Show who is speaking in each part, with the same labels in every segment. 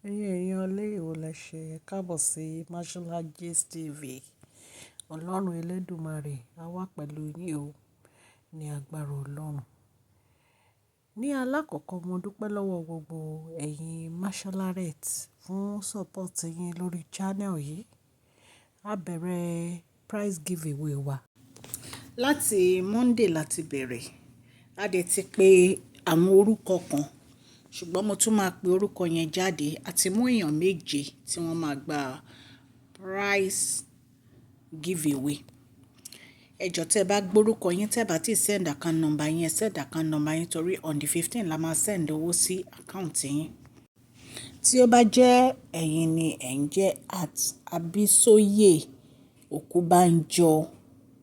Speaker 1: Ẹ̀yin èèyàn ilé, èwo lẹ ṣe. Ẹ káàbọ̀ sí Mashola Gist TV. Ọlọ́run Elédùmarè á wà pẹ̀lú yín o ní agbára Ọlọ́run. Ní alákọ̀ọ́kọ́ mo dúpẹ́ lọ́wọ́ gbogbo ẹ̀yin Masholarette fún support yín lórí channel yìí. A bẹ̀rẹ̀ prize giveaway wa. Láti Monday láti bẹ̀rẹ̀, a dẹ̀ ti pé àwọn orúkọ kan, ṣùgbọ́n mo tún máa pe orúkọ yẹn jáde. A ti mú èèyàn méje tí wọ́n máa gba prize giveaway. Ẹ jọ̀ọ́, tí ẹ bá gbórúkọ yín, tí ẹ bá ti send account number yín, send account number yín torí on the 15 la máa send owó sí account yín. Tí ó bá jẹ́ ẹ̀yin ni ẹ̀ ń jẹ́ @Abisoye Okubanjo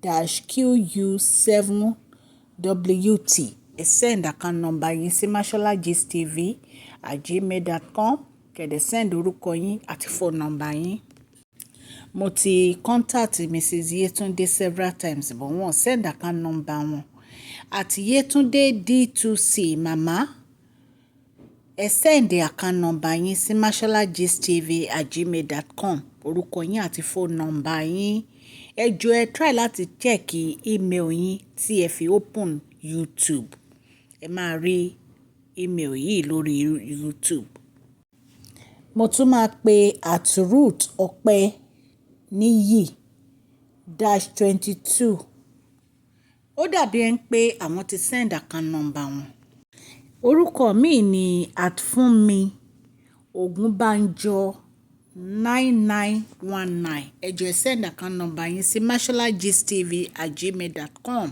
Speaker 1: -QU7WT, ẹ send account number yín sí masholagistv@gmail.com, kẹ́ dẹ̀ send orúkọ yín àti phone number yín. Mo ti contact Mrs. Yetunde several times, but wọ́n send account number wọn. @Yetunde D2C mama, ẹ send account number yín sí masholagistv@gmail.com, orúkọ yín àti phone number yín. Ẹ jọ̀ọ́, ẹ try láti check email yín tí ẹ fi open YouTube. Ẹ máa rí email yìí lórí YouTube. Mo tún máa pe @Ruth Ọpẹ́níyì -22. Ó dàbí ẹ ń pé àwọn ti send account number wọn. Orúkọ mi ni @Fúnmi Ògúnbànjọ 9919. Ẹ jọ̀ọ́, ẹ send account number yín sí masholagistv@gmail.com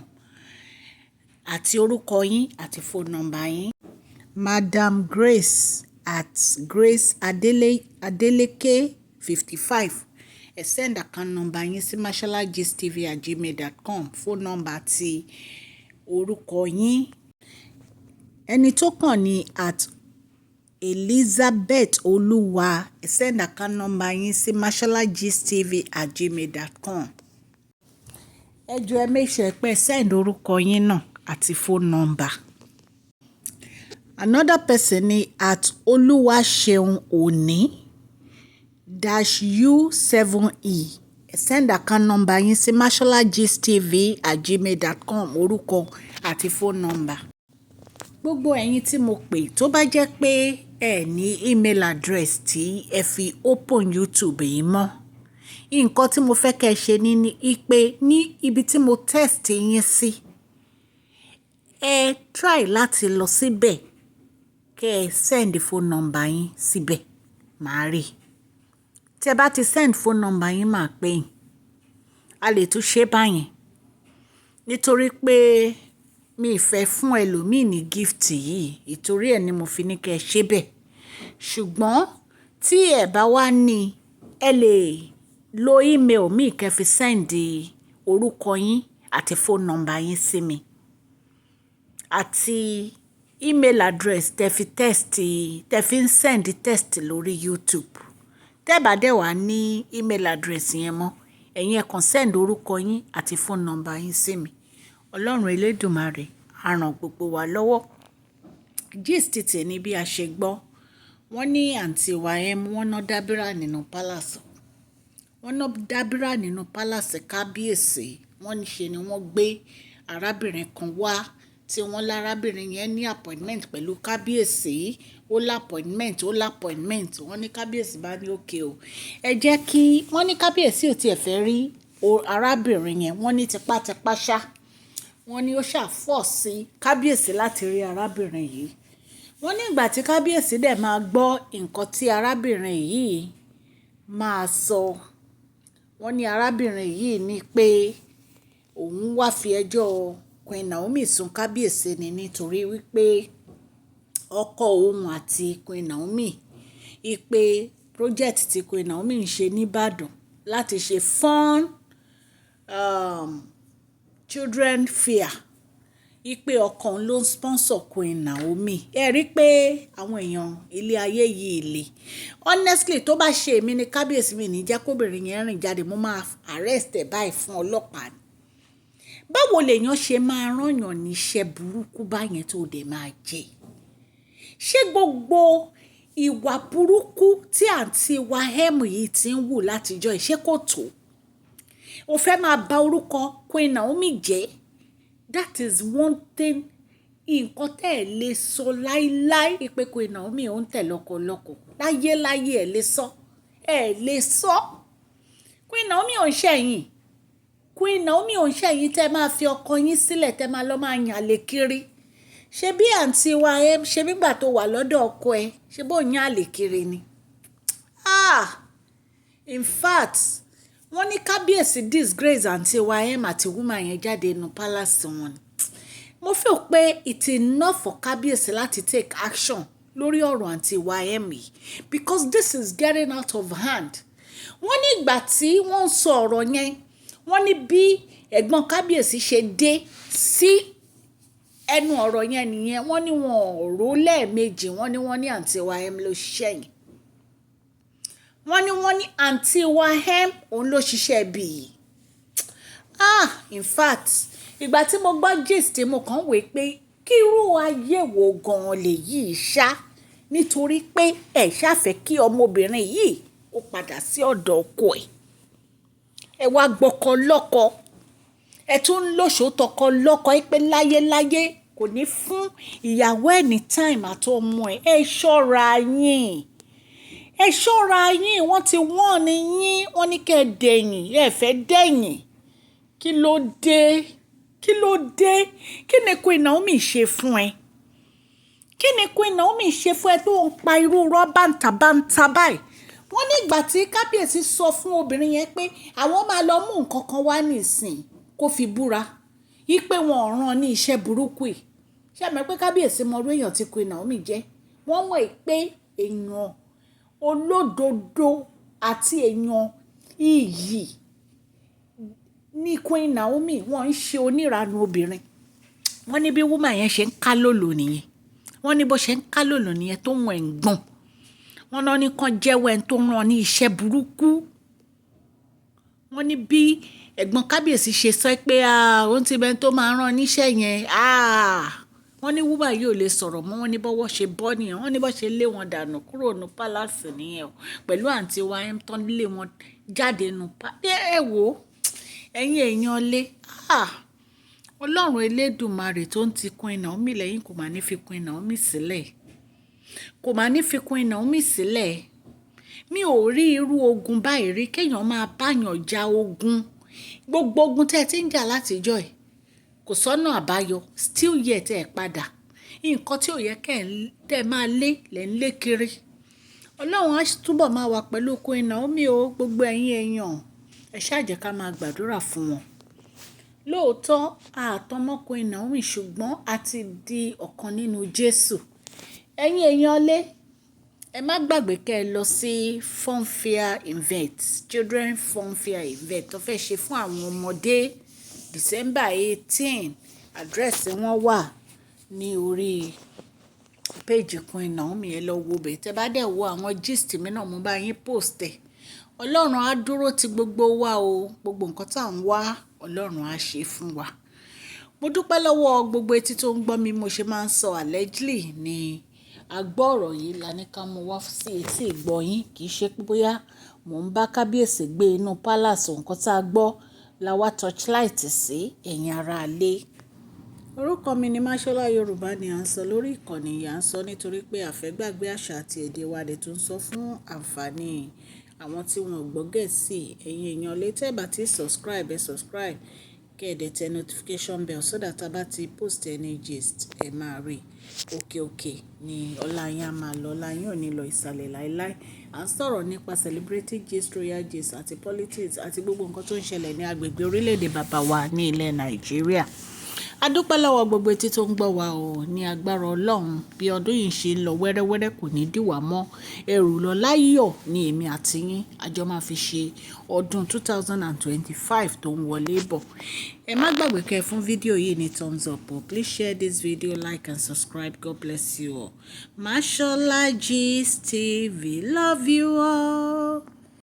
Speaker 1: àti orúkọ yín àti phone number yín. Madam Grace, @Grace Adeleke 55, ẹ send account number yín sí masholagistv@gmail.com, phone number àti orúkọ yín. Ẹni tó kàn ní @Elizabeth Olúwa, ẹ send account number yín sí masholagistv@gmail.com. Ẹ jọ̀ọ́, ẹ make sure pé send orúkọ yín náà àti phone number. Another person ní @Olúwaṣeun Òní -U7E, ẹ send account number yín sí masholagistv@gmail.com, orúkọ àti phone number. Gbogbo ẹ̀yin tí mo pè, tó bá jẹ́ pé ẹ ní email address tí ẹ fi open YouTube yìí mọ́, nǹkan tí mo fẹ́ kí ẹ ṣe ní pé ní ibi tí mo text yín sí, ẹ try láti lọ síbẹ̀ kí ẹ send phone number yín síbẹ̀, màá rí. Tí ẹ bá ti send phone number yín, màá pè yín. A lè tún ṣe báyẹn. Nítorí pé mi ò fẹ́ fún ẹlòmíì ní gift yìí, ìtorí ẹ ni mo fi ní kí ẹ ṣe bẹ́ẹ̀. Ṣùgbọ́n tí ẹ bá wá ní, ẹ lè lo email mi kí ẹ fi send orúkọ yín àti phone number yín sí mi. Àti email address tẹ fi text, tẹ fi ń send text lórí YouTube. Tẹ́ bá dẹ̀ wá ní email address yẹn mọ́, ẹ̀yin ẹ kàn send orúkọ yín àti phone number yín sí mi. Ọlọ́run Elédùmarè á ràn gbogbo wa lọ́wọ́. Gist tèmi, bí a ṣe gbọ́, wọ́n ní àǹtí wa M, wọ́n ná dábírà nínú palace. Wọ́n ná dábírà nínú palace kábíyèsí. Wọ́n ní ṣe ni wọ́n gbé arábìnrin kan wá tí wọ́n lárábìnrin yẹn ní appointment pẹ̀lú kábíyèsí. Ó lá appointment, ó lá appointment. Wọ́n ní kábíyèsí bá ní okay o. Ẹ jẹ́ kí wọ́n ní kábíyèsí ò tí ì fẹ́ rí arábìnrin yẹn. Wọ́n ní tipátipá ṣá. Wọ́n ní ó ṣà force kábíyèsí láti rí arábìnrin yìí. Wọ́n ní ìgbà tí kábíyèsí dẹ̀ máa gbọ́ nǹkan tí arábìnrin yìí máa sọ. Wọ́n ní arábìnrin yìí ní pé òun wá fi ẹjọ́ Queen Naomi sun kábíyèsí ni, nítorí wípé ọkọ òun àti Queen Naomi, wípé project tí Queen Naomi ń ṣe ní Ìbàdàn láti ṣe fun children fair, wípé ọkọ òun ló ń sponsor Queen Naomi. Ẹ rí pé àwọn èèyàn ilé ayé yìí le. Honestly, tó bá ṣe èmi ní kábíyèsí, mi ní jẹ́ kóbìnrin yẹn rìn jáde, mo máa arrest ẹ̀ báyìí fún ọlọ́pàá ni. Báwo lèèyàn ṣe máa rán èèyàn ní iṣẹ́ burúkú báyẹn tó dẹ̀ máa jẹ? Ṣé gbogbo Ìwà burúkú tí àǹtí wa M yìí ti ń wù látijọ́ yìí, ṣé kò tó? O fẹ́ máa ba orúkọ Queen Naomi jẹ́. That is one thing, nǹkan tẹ́ ẹ lè sọ láíláí pé Queen Naomi ò ń tẹ̀lé ọkọ lọ́kọ. Láyé láyé ẹ lè sọ. Ẹ lè sọ. Queen Naomi ò ń ṣẹ̀yìn. Queen Naomi ò ń ṣẹ̀yìn tẹ́ máa fi ọkọ yín sílẹ̀, tẹ́ máa lọ máa yan àlè kiri. Ṣé bí àǹtí wa M, ṣe nígbà tó wà lọ́dọ̀ ọkọ ẹ, ṣé bó ń yan àlè kiri ni? Ah! In fact, wọ́n ní kábíyèsí disgrace àǹtí wa M àti woman yẹn jáde nínú palace wọn. Mo feel pé it's enough for kábíyèsí láti take action lórí ọ̀rọ̀ àǹtí wa M yìí because this is getting out of hand. Wọ́n ní ìgbà tí wọ́n ń sọ ọ̀rọ̀ yẹn, wọ́n ní bí ẹ̀gbọ́n kábíyèsí ṣe dé sí ẹnu ọ̀rọ̀ yẹn nìyẹn. Wọ́n ní wọn ò rò lẹ́ẹ̀mejì. Wọ́n ní àǹtí wa M ló ṣiṣẹ́ yẹn. Wọ́n ní àǹtí wa M òun ló ṣiṣẹ́ bí yìí. Ah, in fact, ìgbà tí mo gbọ́ gist, mo kàn wí pé kírú ayé wo gan-an lè yìí ṣá, nítorí pé ẹ ṣàfẹ́ kí ọmọbìnrin yìí ó padà sí ọ̀dọ̀ ọkọ ẹ̀. Ẹ wá gbọ́kọ lọ́kọ. Ẹ tún ń lòṣó tọkọ lọ́kọ pé láyéláyé kò ní fún ìyàwó ẹ̀ ní time àti ọmọ ẹ̀. Ẹ ṣọ́ra yín. Ẹ ṣọ́ra yín. Wọ́n ti warn yín. Wọ́n ní kí ẹ dẹ̀yìn. Ẹ fẹ́ dẹ̀yìn. Kí ló dé? Kí ló dé? Kí ni Queen Naomi ṣe fún ẹ? Kí ni Queen Naomi ṣe fún ẹ tó ń pa irú irọ́ bàǹtàbàǹtà báyìí? Wọ́n ní ìgbà tí kábíyèsí sọ fún obìnrin yẹn pé àwọn máa lọ mú nǹkan kan wá nísìn kó fi búra wípé wọn ò rán ní iṣẹ́ burúkú yìí. Ṣé ẹ mọ̀ pé kábíyèsí mọ irú èèyàn tí Queen Naomi jẹ́? Wọ́n mọ̀ pé èèyàn olódodo àti èèyàn iyì ní Queen Naomi. Wọ́n ń ṣe oníranú obìnrin. Wọ́n ní bí woman yẹn ṣe ń ká lòlò nìyẹn. Wọ́n ní bó ṣe ń ká lòlò nìyẹn tó ń wẹ̀ ń gbọ̀n. Wọ́n náà ní kàn jẹ́wọ́ ẹni tó rán ní iṣẹ́ burúkú. Wọ́n ní bí ẹ̀gbọ́n kábíyèsí ṣe sọ pé, "Ah, òun ti bẹ́ni tó máa rán níṣẹ́ yẹn." Ah! Wọ́n ní woman yìí ò lè sọ̀rọ̀ mọ́. Wọ́n ní bọ́wọ́ ṣe bọ́ nìyẹn. Wọ́n ní bó ṣe lé wọn dànù kúrò nínú palace nìyẹn o. Pẹ̀lú àǹtí wa M tán lé wọn jáde nínú ẹ wò ó, ẹ̀yin èèyàn lé. Ah! Ọlọ́run elédùmarè tó ń ti Queen Naomi lẹ́yìn kò máa ní fi Queen Naomi sílẹ̀. Kò máa ní fi Queen Naomi sílẹ̀. Mi ò rí irú ogun báyìí rí, kí èèyàn máa bá èèyàn ja ogun. Gbogbo ogun tí ẹ ti ń jà láti ìjọ yìí kò sọ́nà àbáyọ. Still yet ẹ padà. Nǹkan tí ò yẹ kí ẹ máa lé lẹ̀ ń lé kiri. Ọlọ́run á túbọ̀ máa wà pẹ̀lú Queen Naomi o. Gbogbo ẹ̀yin èèyàn, ẹ ṣáà jẹ́ ká máa gbàdúrà fún wọn. Lóòótọ́, a tán mọ́ Queen Naomi ṣùgbọ́n a ti di ọ̀kan nínú Jésù. Ẹ̀yin èèyàn lé, ẹ má gbàgbé kí ẹ lọ sí Funfair event, Children Funfair event tó fẹ́ ṣe fún àwọn ọmọdé, December 18. Address wọn wà ní orí page Queen Naomi. Ẹ lọ wo bẹ̀. Tẹ bá dẹ̀ wo àwọn gist mi náà, mo bá yín post ẹ̀. Ọlọ́run á dúró ti gbogbo wa o. Gbogbo nǹkan tí à ń wá, Ọlọ́run á ṣe fún wa. Mo dúpẹ́ lọ́wọ́ gbogbo etí tó ń gbọ́ mi. Mo ṣe máa ń sọ, allegedly ni a gbọ́ ọ̀rọ̀ yìí la ní ká mú wá sí etí ìgbọ́ yín. Kì í ṣe pé bóyá mò ń bá kábíyèsí gbé inú palace. Nǹkan tí a gbọ́ la wá torchlight sí ẹ̀yin ará ilé. Orúkọ mi ni Mashola. Yorùbá ni à ń sọ lórí ìkànnì yìí. À ń sọ nítorí pé a fẹ́ gbàgbé àṣà àti èdè wa dẹ̀ tún sọ fún àǹfààní àwọn tí wọ́n ò gbọ́ Gẹ̀ẹ́sì. Ẹ̀yin èèyàn lé, tẹ́ bá ti subscribe, ẹ subscribe, kí ẹ dẹ̀ tẹ notification bell so that a bá ti post any gist, ẹ máa rí. Òkè òkè ni ọlá yín á máa lọ, ọlá yín ò ní lọ ìsàlẹ̀ láíláí. À ń sọ̀rọ̀ nípa celebrity gist, royal gist àti politics àti gbogbo nǹkan tó ń ṣẹlẹ̀ ní agbègbè orílẹ̀-èdè bàbá wa ní ilẹ̀ Nàìjíríà. A dúpẹ́ lọ́wọ́ gbogbo etí tó ń gbọ́ wa o. Ní agbára Ọlọ́run, bí ọdún yìí ṣe ń lọ wẹ́rẹ́wẹ́rẹ́, kò ní dì wá mọ́ ẹrù lọ láyọ̀ ní èmi àti yín. A jọ máa fi ṣe ọdún 2025 tó ń wọlé bọ̀. Ẹ má gbàgbé kẹ́ fún fídíò yìí ní thumbs up o. Please share this video, like and subscribe. God bless you all. Mashola Gist TV love you all.